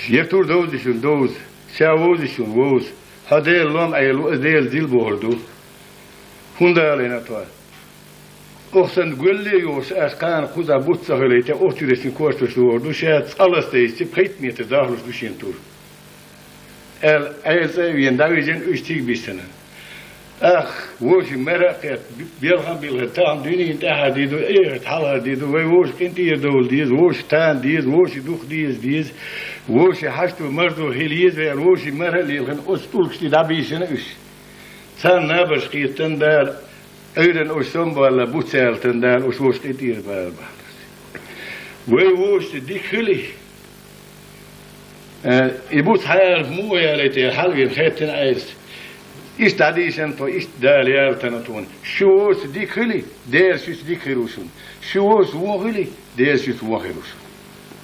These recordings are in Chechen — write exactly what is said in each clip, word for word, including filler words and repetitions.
Я тур довза шун довза, ша вовза шун вовза. Хьо Дела лом Ӏелу, аса Дела зил бохур ду. ХӀунда аьлла тхо? Оха санна гулле а йохуш, аш кхана кхуза бутт ца хилийта, оццуьресна кортош дохур ду, ша цкъа ласта йисчи, пхийтта метр дахалуш ду шен тур. Аьлла, Ӏела цӀа а вена, дӀавижина уьш цига биссина. ТӀаккха вовшийн мара а кхетта, белхан а билхира, тахан дуьненна тӀаьхьара дийр ду, эхарта хьалхара дийр ду, вай вовшийн къинтӀера довла деза, вовшийн тана деза, вовшийн дукха деза деза, вовшийн хьашто марзо хила еза вай аьлла, вовшийн мара а лелхина, оцу тӀулгаш тӀе дӀабийшина уьш. Царна набарш кхетта Дала, Ӏуьйранна уьш самабоалла, бутт цаьрла Дала, уьш вовшийн къинтӀера бала бахьанаш. Вай вовшашца дика хилий, Э, и бутт хьаярах муха ялийта, хьалавена хеттина Ӏелас. Иштта дӀадийшина тхо, иштта Дала ялатана тхуна. Шу вовшашца дика хилий, Дела шуьца дика хир ву шуна. Шу вовшашца вон хилий, Дела шуьца вон хир ву шуна.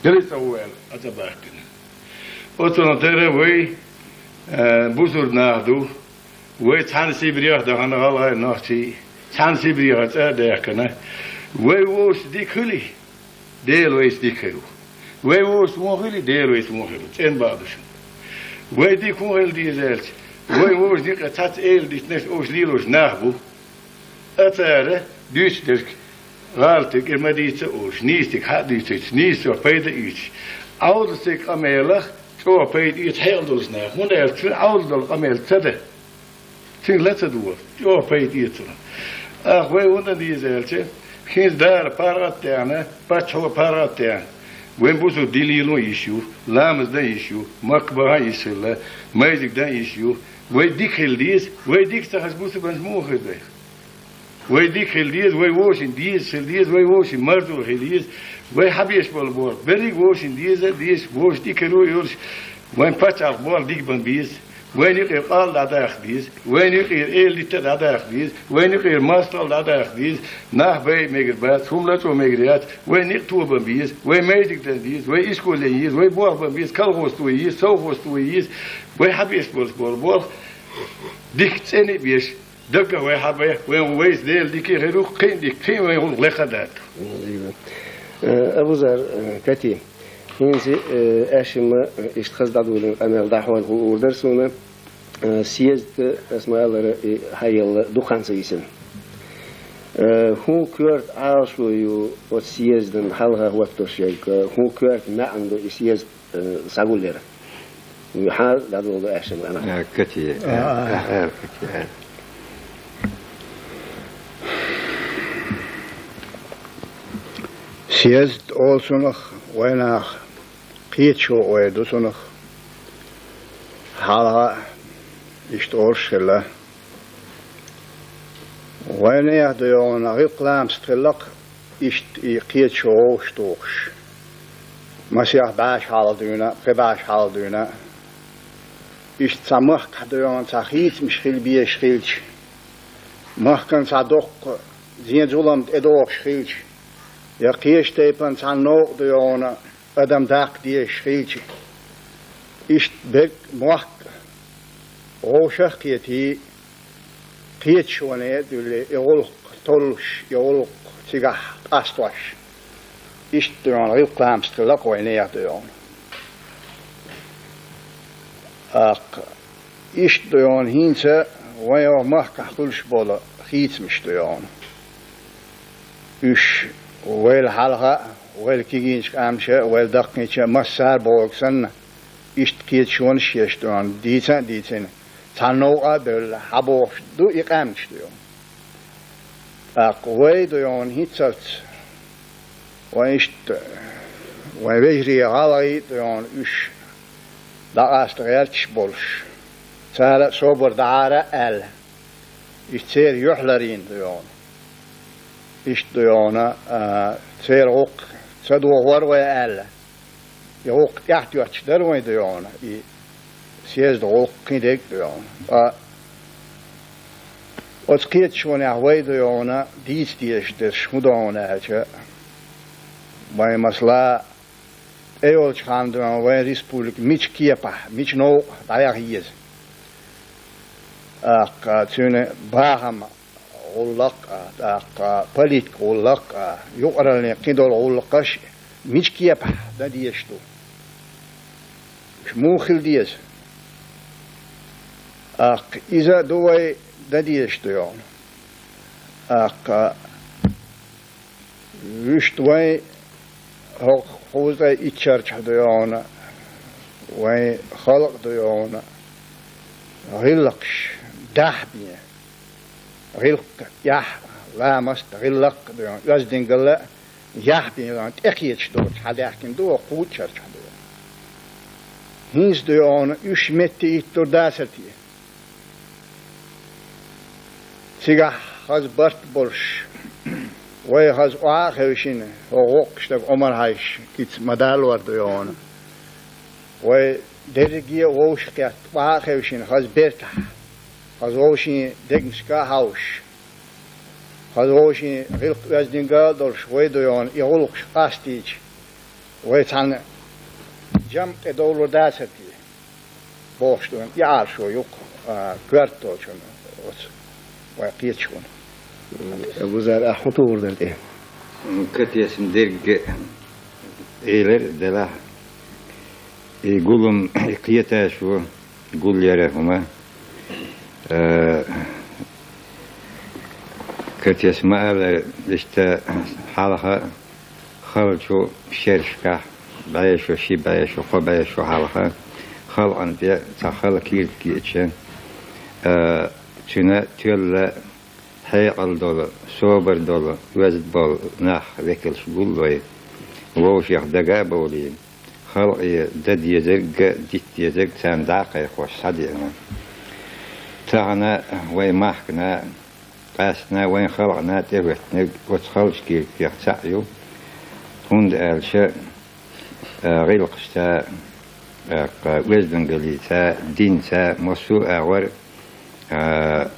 Дала цӀа ву аьлла, аса баьхкина. Оцунах тера вай, э, бусург нах ду, вай цхьана Сибрех дахана гӀалгӀай нохчий, цхьана Сибрехара цӀа а даьхкина. Вай вовшашца дика хилий, Дела вайца дика хир ву. Вай вовшашца вон хилий, Дела вайца вон хир ву. ЦӀена бакъ ду шуна. Вай дика хӀун хила деза аьлча, вай вовшашна юкъа цхьацца эла дитинарш уьш лелош нах бу. Ткъа цара дуьйцуш дерг гӀалатдерг ма дийца а олуш, нийсадерг хьа а дуьйцуьйтуш, нийсачох пайда а оьцуш, Ӏовдалчу къамелах чӀогӀа пайда оьцу хьекъал долчу наха, хӀунда аьлча цуьнан Ӏовдал долу къамел ца дан. Цуьнга ла ца догӀу, чӀогӀа пайда оьцу цунах. Ах, вай хӀунда деза аьлча, хӀинца Дала паргӀат а даьхна, паччахьо паргӀат а даьхна. Вайн бусург дин лело а йиш ю, ламаз дан а йиш ю, Макка баха а йиш хилла, майзиг дан а йиш ю. Вай дика хила деза, вай дика ца хилча, бусурбанаш муха хир ду? Вай дика хила деза, вай вовшийн дезаш хила деза, вай вовшийн марзо хила деза, вай хьабеш болу болх берриг вовшийн деза а дезаш, вовшийн дика хир а йолуш, вайн пачхьалкхан болх дика бан беза. Вайна юкъера къал дӀадаккха деза, вайна юкъера эладитта а дӀадаккха деза, вайна юкъера мостагӀалла дӀадаккха деза, нах байа мегар бац, хӀума лачкъо мегар яц, вайна юкъа тобан беза, вай майзиг дан деза, вай ишкол ян еза, вай болх бан беза, колхоз тойа еза, совхоз тойа еза, вай хьабеш болуш болу болх дика цӀена а беш, даггара вай хьабайа, вайн вайца Дела дика а хир ву, кхин а дика, кхин а вайн гӀуллакх лекха а дац. Э, Абузар, э, Кати, хӀинца, э, аьшшимма, э, иштта хаза дӀадолийна къамел дӀахьойла хӀума уур дара суна. Э, съезд, э, аса ма-аллара, и хьаелла дукха хан ца йисина. Э, хӀун коьрта Ӏалашо ю оцу съездан хьалха хӀоттош ерг, э, хӀун коьрта маьӀна ду и съезд, э, схьагулъяра? Хьан дӀадолу аьшшимма къамел? Э, Кати, э, А, а. э, э, Кати, э. Съезд олу цунах вайнах кхеташо ойла ду цунах. Хьалха иштта олуш хилла. Вайнехан ду йогӀу гӀиллакх-ламаст хилла-кх иштта и кхеташо вовшах тухуш. Масех бӀаьш хьалха дуьйна, пхи бӀаьш хьалха дуьйна. Иштта цхьа махкахь ду йогӀу цхьа хийцамаш хила безаш хилча, махкана цхьа доккха зен-зулам тӀедогӀуш хилча, я кхечу тайпана цхьана новкъа ду йогӀу адам даккха дезаш хилча, иштта берг мохк вовшах а кхетий, кхеташоне а дуьллий, и гӀуллакх толлуш, и гӀуллакх цигахь къастош. Иштта ду йогӀу гӀиллакх-ламаст хилла-кх вайнехан ду йогӀу. ТӀаккха иштта ду йогӀу хӀинца вайн йогӀу махкахь хуьлуш болу хийцамаш ду йогӀу. Уьш вайл хьалха а, вайл кегийчу къаьмнаша а, вайл даккхийча а массара а бохург санна, иштта кхеташонаш а еш ду йогӀу, дийца а дийцина, цхьана новкъа а бевлла, хьабохуш ду и къаьмнаш ду йогӀу. ТӀаккха вай ду йогӀу хӀинццалц, вайн иштта, вайн вежарий гӀалгӀай а ду йогӀу уьш дӀакъаста гӀерташ болуш, цара а собар дахьара а аьлла, иштта церан юьхь ларйина ду йогӀу. Иштта ду йогӀу, а, церан гӀуллакх ца дохор а вай аьлла, и гӀуллакх тӀаьхьатоьттуш дара вайн ду йогӀу, и съездан гӀуллакх кхин дерг а ду йогӀу. Ткъа оцу кхеташонехь вай ду йогӀу дийца дезаш дерш хӀун ду йогӀу аьлча, вайн масала тӀейолчу ханна ду йогӀу вайн республика мича кепахь, мича новкъа дӀаяха еза. ТӀаккха цуьнан бахам гӀуллакх а, тӀаккха политика гӀуллакх а, юкъараллин кхин долу гӀуллакхаш мича кепахь дан дезаш ду. Муха хила деза? ТӀаккха иза а ду вай дан дезаш ду йоӀана. ТӀаккха вуьшта вайн хӀокху кхузткъе итт шарчохь ду йоӀана, вайн халкъ ду йоӀана, гӀиллакхаш дахьа бен, гӀиллакх яхь, ламаст а, гӀиллакх а ду йоӀана, оьздангалла а яхь бен йоӀана, тӀекхеташ долчу хьадаьхкина ду хӀокху кхузткъе итт шарчохь ду йоӀана. ХӀинца ду йоӀана, уьш метте йиттур дацара те? Цигахь хаза барт болуш, вай хаза охьа а хевшина, хӀокху воккхачу стага Ӏумар-Хьаьжас кица ма далор ду йоӀана. Вай дерриге а вовшахкхетта, охьа а хевшина, хаза бертахь, хаза вовшийн дегнашка а хьовсуш, хаза вовшийн гӀиллакх-оьздангалла а долуш, вай ду йоӀана, и гӀуллакхаш къастийча, вай цхьана жамӀ тӀе довлур дацара те? Бохуш ду, и Ӏалашо ю-кх, а, коьрта долчунна оцу вайн кхеташонна. Абузар, ахь хӀун тухур дара тӀе? Катесна дерг а элира делахь, и гулам, и кхеташо гулъяра хӀума, а, Катес ма-аллара, иштта хьалха халчу шерашкахь, бӀешо, ши бӀешо, кхо бӀешо хьалха, халкъана тӀе цхьа хала киртиг еъча, а, цуьнан тоьлла хьекъал долу, собар долу, оьзда болу нах векалш гуллой, вовшех дага а бовлий, халкъе дан дезарг а, дита дезарг а царна дӀа а кхайкхош схьадеана. Тахана вайн махкана, къаьсттина вайн халкъана тӀехӀоьттинарг оцу халчу киртигех цхьаъ ю, хӀунда аьлча, а, гӀиллакхашца, а, оьздангаллица, динца, массо а агӀор, а,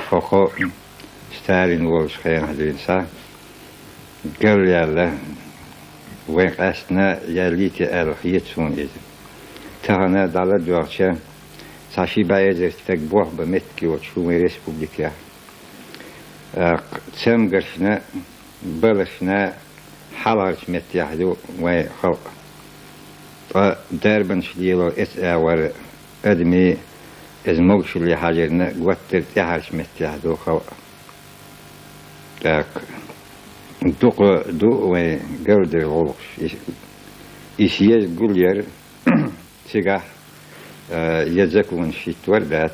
хӀокху Сталин волчу хенахь дуьйна схьа, галъяьлла, вайн къаьсттина яьллий те аьлла хета суна иза. Тахана дӀаладоьгӀча, цхьа ши бӀе эзар стаг болх бан меттиг йоцуш ву вайн республикехь. ТӀаккха цамгаршна, балашна хьалхарчу меттехь ю вайн халкъ. Ткъа дарбанаш лело эца агӀор адамийн иза могушалле хьажарна гуттар а тӀаьхьарчу меттехь ду халкъ. ТӀаккха дукха ду вайн галдевлла гӀуллакхаш. И, и съезд гулъяр, цигахь, э, я законаш хӀиттор а дац,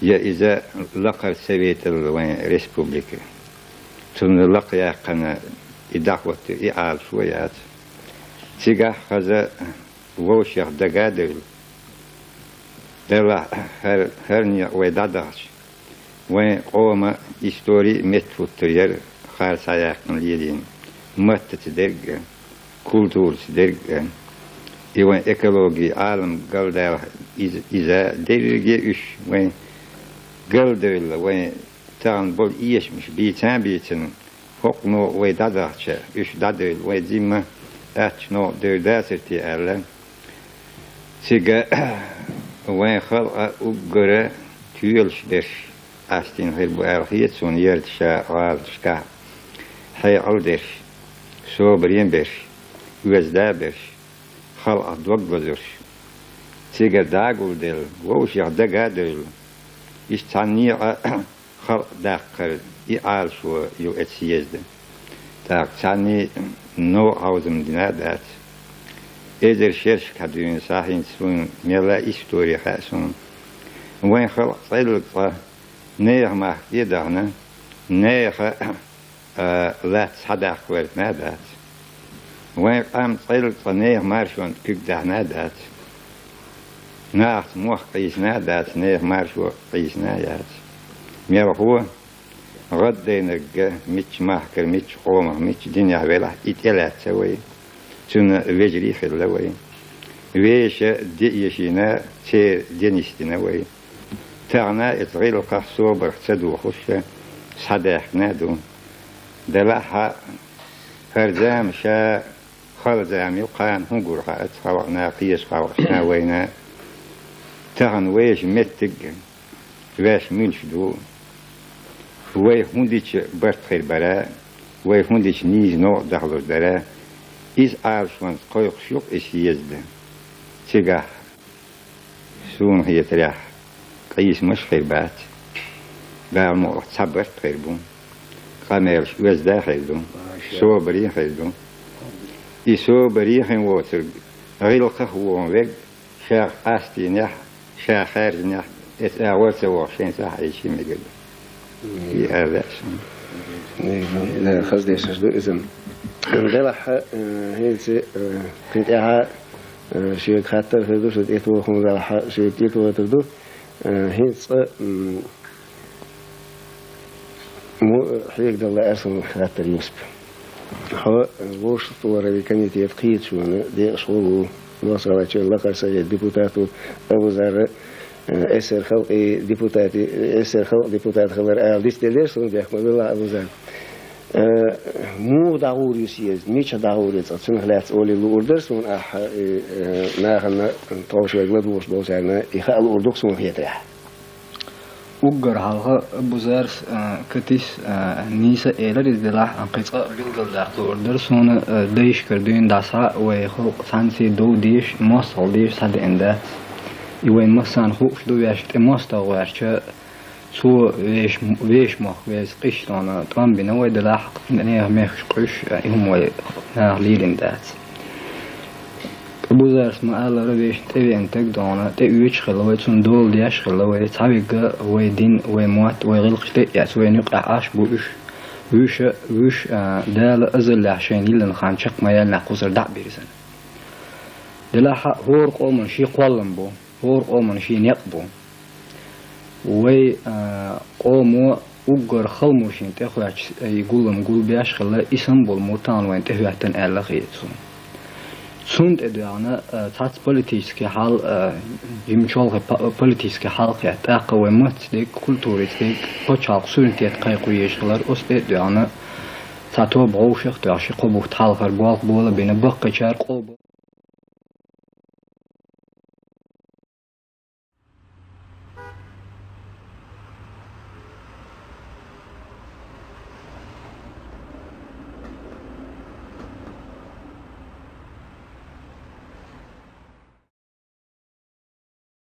я иза лакхара советалла вайн республика. Цунна лакхаяьккхина и дӀахӀоттийра, и Ӏалашо а яц. Цигахь хаза вовшех дага а девлла, делахь хӀара, хӀара некъ вай дӀадахча, вайн къоман истори а меттахӀуттур яра, хар схьаяьккхина лелийна, маттаца дерг а, культураца дерг а, и вайн экологи, Ӏалам галдалахь иза, иза дерриге а уьш вайн галдевлла, вайн тахана болу эшамаш бийца а бийцина, хӀокху новкъа вай дӀадахча, уьш дӀадевлла, вай зимма аьттачу новкъа девр дацара те аьлла, цига вайн халкъа уггара тоьлуш берш къастийна хир бу аьлла хета суна, ярташа, гӀалаташкахь хьекъал а дерш, собаре а берш, оьзда а берш, халкъах дог лозурш. Цигара дӀа а гулделла, вовшех дага а девлла, иштта цхьана некъа халкъ даккхар, и Ӏалашо ю эцу съезда. ТӀаккха цхьанний новкъа хьовзам дина а дац. Эзар шерашкахь дуьйна схьа хӀинца суна мелла а истори хаьа суна. Вайн халкъ цӀеллиг цкъа нехан махка тӀе а дахана, нехан, а, лаьцна схьадаккха гӀоьртина а дац. Вайн къам цӀеллиг цкъа нехан маршонна куьг даьхьна а дац. Нахаца мохк къийсина а дац, нехан маршо къийсина а яц. Мелхо, гӀаддайнарг а, мичча махкара, мичча къомах, мичча динехь велахь, и тӀелаьцна вай. Цунна вежарий а хилла вай. Вешан де эшийна, церан де нисдина вай. Тахана а эцу гӀиллакхах, собарх ца дохуш, схьадаьхкина а ду. Делахь а, хӀара зама ша хала зама ю, кхана хӀун гур хаьа оцу халкъана, кхечу халкъашна, вайна. Тахана вешан меттиг а, ваьш муьлш ду, вай хӀун дича барт хир бара, вай хӀун дича нийса новкъа дахалур дара, иза Ӏалашонца кхойкхуш ю-кх и съезд. Цигахь, суна хетарехь, къийсамаш хир бац. Бала мукъах цхьа барт хир бу. Къамелаш оьзда хир ду. Собаре хир ду. И собаре хин воцург гӀиллакхах вон верг, ша къастийнехь, ша хаьржинехь, эца агӀор ца вохуш шайн сахьт Ӏийча мегар ду. И ала лаьа суна. Да, хаза дешнаш ду иза. Делахь, э, хӀинца, э, кхин тӀаьхьа, э, шега хаттар хир ду, шу тӀетоха хӀума далахь, шега тӀетоха ду. Э, хӀинца цкъа, м, му, хьега дала лаьара суна хаттар, Юсуп. Хьо, э, вовшахтохаран комитет кхеташ ву, декъашхо ву, Нохч-ГӀалгӀайчоьнан лакхара совет депутат ву, Абузар, э, эсэсэр халкъан депутат, эсэсэр халкъан депутат хилар ала дицделира суна, бехк ма билла, Абузар. Э, муха дӀагӀур ю съезд, мичахь дӀагӀур ю цкъа, цунах лаьцна олий луур дара суна ахь, э, э, нахана, тховша вайга ладугӀуш болчарна, и хаа луур ду-кх суна хетарехь. Уггар хьалха Абузарс, а, Катис, а, нийса элира иза делахь, а, кхин цкъа билгалдаккха луур дара суна, а, дайшкара дуьйна дӀасхьа вай халкъ цхьаьнций дов дезаш, мостагӀалла дезаш схьадеана дац. И вайн массарна хууш ду, вешан тӀе мостагӀа гӀоьртича, цо вешан, вешан мохк веза къиштона тӀом бина вай делахь, нехан мехкаш къуьйсуш, а, и хӀума вай наха лелийна дац. Абузарс ма-аллара, вешан тӀевеана стаг дона, тӀеоьцуш хилла вай, цунна дола деш хилла вай, цхьа вига вай дин, вай мотт, вай гӀиллакхаш тӀе а эцна, вайна юкъахь Ӏаш бу уьш, вуьш, вуьш, а, Дала азаллехь шайна йиллина хан чекх ма-яьллинехь кхузара дӀа а бирзина. Делахь а хӀора къоман шен кхоллам бу, хӀора къоман шен некъ бу. Вай, а, къомо уггар хала мур шена тӀехӀоьттича, и гулам гулбеш хилла, и санна болу мур тахана вайна тӀехӀоьттина аьлла хета суна. Цунна тӀедоьгӀна, а, цхьацца политический хьал, а, жимачу чолхе па-, политический хьал кхетта, тӀаккха вай маттаца дерг, культурица дерг, пачхьалкхан суверенитет кхайкхо езаш хилар, оцу тӀе а доьгӀна, цхьа тоба гӀовшах а тоьхна, ши-кхо бутт хьалхара болх бола а бина, баккхийчара къо